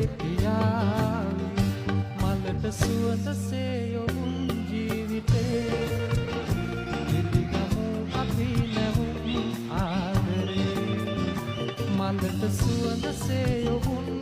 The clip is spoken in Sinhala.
කියාවි. මලට සුවඳ සේ ඔවුන් ජීවිතේ පිළිගමු අපි නැවුම් ආදරේ. මලට සුවඳ සේ ඔවුන්